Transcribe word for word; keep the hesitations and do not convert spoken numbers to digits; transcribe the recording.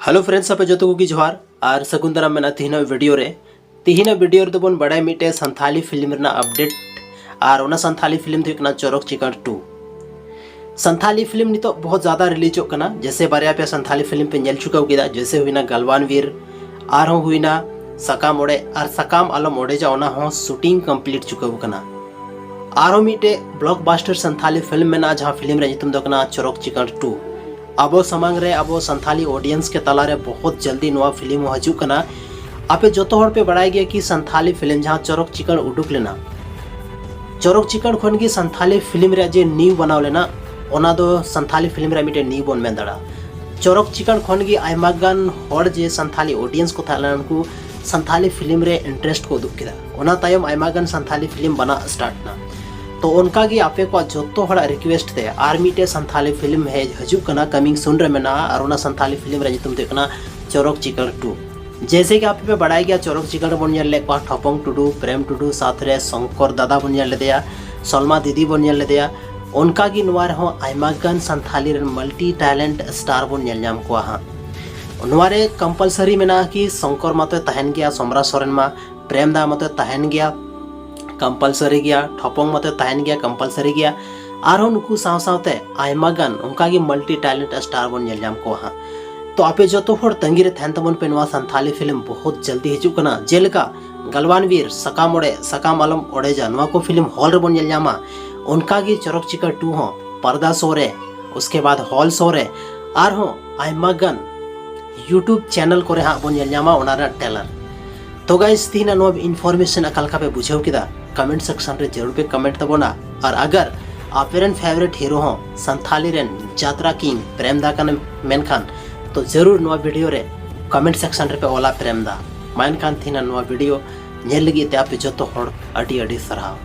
Hello friends, ᱟᱯᱮ ᱡᱚᱛᱚ ᱠᱚᱜᱮ ᱡᱚᱦᱟᱨ ᱟᱨ ᱥᱟᱹᱜᱩᱱ ᱫᱟᱨᱟᱢ ᱢᱮᱱᱟᱜᱼᱟ ᱛᱤᱦᱤᱧᱟᱜ ᱵᱷᱤᱰᱤᱭᱳ ᱨᱮ᱾ ᱛᱤᱦᱤᱧᱟᱜ ᱵᱷᱤᱰᱤᱭᱳ ᱨᱮᱫᱚ ᱵᱚᱱ ᱵᱟᱲᱟᱭ ᱢᱤᱫᱴᱮᱡ ᱥᱟᱱᱛᱷᱟᱞᱤ ᱯᱷᱤᱞᱢ ᱨᱮᱱᱟᱜ ᱟᱯᱰᱮᱴ, ᱟᱨ ᱚᱱᱟ ᱥᱟᱱᱛᱷᱟᱞᱤ ᱯᱷᱤᱞᱢ ᱫᱚ ᱦᱩᱭᱩᱜ ᱠᱟᱱᱟ ᱪᱚᱨᱚᱠ ᱪᱤᱠᱟᱹᱲ ᱴᱩ᱾ ᱥᱟᱱᱛᱷᱟᱞᱤ ᱯᱷᱤᱞᱢ ᱱᱤᱛᱚᱜ ᱵᱚᱦᱩᱛ ᱡᱟᱫᱟ ᱨᱤᱞᱤᱡᱚᱜ ᱠᱟᱱᱟ, ᱡᱮᱥᱮ ᱵᱟᱨᱭᱟ ᱯᱮᱭᱟ ᱥᱟᱱᱛᱷᱟᱞᱤ ᱯᱷᱤᱞᱢ ᱯᱮ ᱧᱮᱞ ᱪᱩᱠᱟᱹᱣ ᱠᱮᱫᱟ, ᱡᱮᱥᱮ ᱦᱩᱭᱱᱟ ᱜᱟᱞᱣᱟᱱ ᱵᱤᱨ, ᱟᱨᱦᱚᱸ ᱦᱩᱭᱱᱟ ᱥᱟᱠᱟᱢ ᱚᱲᱮᱡ ᱟᱨ ᱥᱟᱠᱟᱢ ᱟᱞᱚᱢ ᱚᱲᱮᱡᱟ, ᱚᱱᱟ ᱦᱚᱸ ᱥᱩᱴᱤᱝ ᱠᱚᱢᱯᱞᱤᱴ ᱪᱩᱠᱟᱹᱣ ᱠᱟᱱᱟ᱾ ᱟᱨᱦᱚᱸ ᱢᱤᱫᱴᱮᱡ ᱵᱞᱚᱠᱵᱟᱥᱴᱟᱨ ᱥᱟᱱᱛᱷᱟᱞᱤ ᱯᱷᱤᱞᱢ ᱢᱮᱱᱟᱜᱼᱟ, ᱡᱟᱦᱟᱸ ᱯᱷᱤᱞᱢ ᱨᱮᱭᱟᱜ ᱧᱩᱛᱩᱢ ᱫᱚ ᱠᱟᱱᱟ ᱪᱚᱨᱚᱠ ᱪᱤᱠᱟᱹᱲ ᱴᱩ᱾ ᱟᱵᱚ ᱥᱟᱢᱟᱝ ᱨᱮ, ᱟᱵᱚ ᱥᱟᱱᱛᱷᱟᱞᱤ ᱚᱰᱤᱭᱮᱱᱥ ᱠᱮ ᱛᱟᱞᱟᱨᱮ ᱵᱚᱦᱩᱛ ᱡᱚᱞᱫᱤ ᱱᱚᱣᱟ ᱯᱷᱤᱞᱢ ᱦᱚᱸ ᱦᱤᱡᱩᱜ ᱠᱟᱱᱟ᱾ ᱟᱯᱮ ᱡᱚᱛᱚ ᱦᱚᱲ ᱯᱮ ᱵᱟᱲᱟᱭ ᱜᱮᱭᱟ ᱠᱤ ᱥᱟᱱᱛᱷᱟᱞᱤ ᱯᱷᱤᱞᱢ ᱡᱟᱦᱟᱸ ᱪᱚᱨᱚᱠ ᱪᱤᱠᱟᱹᱲ ᱩᱰᱩᱠ ᱞᱮᱱᱟ, ᱪᱚᱨᱚᱠ ᱪᱤᱠᱟᱹᱲ ᱠᱷᱚᱱ ᱜᱮ ᱥᱟᱱᱛᱷᱟᱞᱤ ᱯᱷᱤᱞᱢ ᱨᱮᱭᱟᱜ ᱡᱮ ᱱᱤᱭᱩ ᱵᱮᱱᱟᱣ ᱞᱮᱱᱟ, ᱚᱱᱟ ᱫᱚ ᱥᱟᱱᱛᱷᱟᱞᱤ ᱯᱷᱤᱞᱢ ᱨᱮᱭᱟᱜ ᱢᱤᱫᱴᱮᱱ ᱱᱤᱭᱩ ᱵᱚᱱ ᱢᱮᱱ ᱫᱟᱲᱮᱭᱟᱜᱼᱟ᱾ ᱪᱚᱨᱚᱠ ᱪᱤᱠᱟᱹᱲ ᱠᱷᱚᱱ ᱜᱮ ᱟᱭᱢᱟ ᱜᱟᱱ ᱦᱚᱲ, ᱡᱮ ᱥᱟᱱᱛᱷᱟᱞᱤ ᱚᱰᱤᱭᱮᱱᱥ ᱠᱚ ᱛᱟᱦᱮᱸ ᱞᱮᱱᱟ, ᱩᱱᱠᱩ ᱥᱟᱱᱛᱷᱟᱞᱤ ᱯᱷᱤᱞᱢ ᱨᱮ ᱤᱱᱴᱟᱨᱮᱥᱴ ᱠᱚ ᱩᱫᱩᱜ ᱠᱮᱫᱟ᱾ ᱚᱱᱟ ᱛᱟᱭᱚᱢ ᱟᱭᱢᱟ ᱜᱟᱱ ᱥᱟᱱᱛᱷᱟᱞᱤ ᱯᱷᱤᱞᱢ ᱵᱟᱱᱟᱜ ᱥᱴᱟᱨᱴ ᱮᱱᱟ᱾ ᱛᱚ ᱚᱱᱠᱟ ᱜᱮ ᱟᱯᱮ ᱠᱚᱣᱟᱜ ᱡᱚᱛᱚ ᱦᱚᱲᱟᱜ ᱨᱤᱠᱩᱭᱮᱥᱴ ᱛᱮ ᱟᱨ ᱢᱤᱫᱴᱮᱡ ᱥᱟᱱᱛᱷᱟᱞᱤ ᱯᱷᱤᱞᱢ ᱦᱮᱡ ᱦᱤᱡᱩᱜ ᱠᱟᱱᱟ, ᱠᱟᱢᱤᱝ ᱥᱩᱱ ᱨᱮ ᱢᱮᱱᱟᱜᱼᱟ, ᱟᱨ ᱚᱱᱟ ᱥᱟᱱᱛᱷᱟᱞᱤ ᱯᱷᱤᱞᱢ ᱨᱮᱭᱟᱜ ᱧᱩᱛᱩᱢ ᱫᱚ ᱦᱩᱭᱩᱜ ᱠᱟᱱᱟ ᱪᱚᱨᱚᱠ ᱪᱤᱠᱟᱹᱲ ᱴᱩ᱾ ᱡᱮᱭᱥᱮ ᱠᱤ ᱟᱯᱮ ᱯᱮ ᱵᱟᱲᱟᱭ ᱜᱮᱭᱟ, ᱪᱚᱨᱚᱠ ᱪᱤᱠᱟᱹᱲ ᱨᱮᱵᱚᱱ ᱧᱮᱞ ᱞᱮᱫ ᱠᱚᱣᱟ ᱴᱷᱚᱯᱚᱝ ᱴᱩᱰᱩ, ᱯᱨᱮᱢ ᱴᱩᱰᱩ, ᱥᱟᱶᱛᱮ ᱨᱮ ᱥᱚᱝᱠᱚᱨ ᱫᱟᱫᱟ ᱵᱚᱱ ᱧᱮᱞ ᱞᱮᱫᱮᱭᱟ, ᱥᱚᱞᱢᱟ ᱫᱤᱫᱤ ᱵᱚᱱ ᱧᱮᱞ ᱞᱮᱫᱮᱭᱟ᱾ ᱚᱱᱠᱟ ᱜᱮ ᱱᱚᱣᱟ ᱨᱮᱦᱚᱸ ᱟᱭᱢᱟ ᱜᱟᱱ ᱥᱟᱱᱛᱷᱟᱞᱤ ᱨᱮᱱ ᱢᱟᱞᱴᱤ ᱴᱮᱞᱮᱱᱴ ᱥᱴᱟᱨ ᱵᱚᱱ ᱧᱮᱞ ᱧᱟᱢ ᱠᱚᱣᱟ ᱦᱟᱸᱜ᱾ ᱱᱚᱣᱟ ᱨᱮ ᱠᱚᱢᱯᱟᱞᱥᱟᱨᱤ ᱢᱮᱱᱟᱜᱼᱟ ᱠᱤ ᱥᱚᱝᱠᱚᱨ ᱢᱟᱛᱚᱭ ᱛᱟᱦᱮᱱ ᱜᱮᱭᱟ, ᱥᱚᱢᱨᱟ ᱥᱚᱨᱮᱱ ᱢᱟ, ᱯᱨᱮᱢ ᱫᱟ ᱢᱟᱛᱚᱭ ᱛᱟᱦᱮᱱ ᱜᱮᱭᱟ, ᱠᱚᱢᱯᱟᱞᱥᱟᱨᱤ ᱜᱮᱭᱟ, ᱴᱷᱚᱯᱚᱝ ᱢᱟᱛᱚᱭ ᱛᱟᱦᱮᱱ ᱜᱮᱭᱟ, ᱠᱚᱢᱯᱟᱞᱥᱟᱨᱤ ᱜᱮᱭᱟ᱾ ᱟᱨᱦᱚᱸ ᱱᱩᱠᱩ ᱥᱟᱶ ᱥᱟᱶᱛᱮ ᱟᱭᱢᱟ ᱜᱟᱱ ᱚᱱᱠᱟ ᱜᱮ ᱢᱟᱞᱴᱤ ᱴᱮᱞᱮᱱᱴ ᱥᱴᱟᱨ ᱵᱚᱱ ᱧᱮᱞ ᱧᱟᱢ ᱠᱚᱣᱟ ᱦᱟᱸᱜ᱾ ᱛᱚ ᱟᱯᱮ ᱡᱚᱛᱚ ᱦᱚᱲ ᱛᱟᱺᱜᱤ ᱨᱮ ᱛᱟᱦᱮᱱ ᱛᱟᱵᱚᱱ ᱯᱮ, ᱱᱚᱣᱟ ᱥᱟᱱᱛᱷᱟᱞᱤ ᱯᱷᱤᱞᱢ ᱵᱚᱦᱩᱛ ᱡᱚᱞᱫᱤ ᱦᱤᱡᱩᱜ ᱠᱟᱱᱟ, ᱡᱮᱞᱮᱠᱟ ᱜᱟᱞᱣᱟᱱ ᱵᱤᱨ, ᱥᱟᱠᱟᱢ ᱚᱲᱮᱡ, ᱥᱟᱠᱟᱢ ᱟᱞᱚᱢ ᱚᱲᱮᱡᱟ, ᱱᱚᱣᱟ ᱠᱚ ᱯᱷᱤᱞᱢ ᱦᱚᱞ ᱨᱮᱵᱚᱱ ᱧᱮᱞ ᱧᱟᱢᱟ᱾ ᱚᱱᱠᱟ ᱜᱮ ᱪᱚᱨᱚᱠ ᱪᱤᱠᱟᱹᱲ ᱴᱩ ᱦᱚᱸ ᱯᱟᱨᱫᱟ ᱥᱳ ᱨᱮ, ᱩᱥᱠᱮ ᱵᱟᱫ ᱦᱚᱞ ᱥᱳ ᱨᱮ, ᱟᱨᱦᱚᱸ ᱟᱭᱢᱟ ᱜᱟᱱ YouTube ᱪᱮᱱᱮᱞ ᱠᱚᱨᱮ ᱦᱟᱸᱜ ᱵᱚᱱ ᱧᱮᱞ ᱧᱟᱢᱟ ᱚᱱᱟ ᱨᱮᱱᱟᱜ ᱴᱨᱮᱞᱟᱨ᱾ ᱛᱚ ᱜᱟᱭᱥ, ᱛᱤᱦᱤᱧᱟᱜ ᱱᱚᱣᱟ ᱤᱱᱯᱷᱚᱨᱢᱮᱥᱚᱱ ᱚᱠᱟ ᱞᱮᱠᱟ ᱯᱮ ᱵᱩᱡᱷᱟᱹᱣ ᱠᱮᱫᱟ, ᱠᱚᱢᱮᱱᱴ ᱥᱮᱠᱥᱚᱱ ᱨᱮ ᱡᱟᱹᱨᱩᱲ ᱯᱮ ᱠᱚᱢᱮᱱᱴ ᱛᱟᱵᱚᱱᱟ᱾ ᱟᱨ ᱟᱜᱟᱨ ᱟᱯᱮ ᱨᱮᱱ ᱯᱷᱮᱵᱟᱨᱮᱴ ᱦᱤᱨᱳ ᱦᱚᱸ ᱥᱟᱱᱛᱷᱟᱞᱤ ᱨᱮᱱ ᱡᱟᱛᱨᱟ ᱠᱤᱝ ᱯᱨᱮᱢ ᱫᱟ ᱠᱟᱱᱮ ᱢᱮᱱᱠᱷᱟᱱ, ᱛᱚ ᱡᱟᱹᱨᱩᱲ ᱱᱚᱣᱟ ᱵᱷᱤᱰᱤᱭᱳ ᱨᱮ ᱠᱚᱢᱮᱱᱴ ᱥᱮᱠᱥᱚᱱ ᱨᱮᱯᱮ ᱚᱞᱟ ᱯᱨᱮᱢ ᱫᱟ᱾ ᱢᱟ ᱮᱱᱠᱷᱟᱱ ᱛᱤᱦᱤᱧᱟᱜ ᱱᱚᱣᱟ ᱵᱷᱤᱰᱤᱭᱳ ᱧᱮᱞ ᱞᱟᱹᱜᱤᱫ ᱛᱮ ᱟᱯᱮ ᱡᱚᱛᱚ ᱦᱚᱲ ᱟᱹᱰᱤ ᱟᱹᱰᱤ ᱥᱟᱨᱦᱟᱣ᱾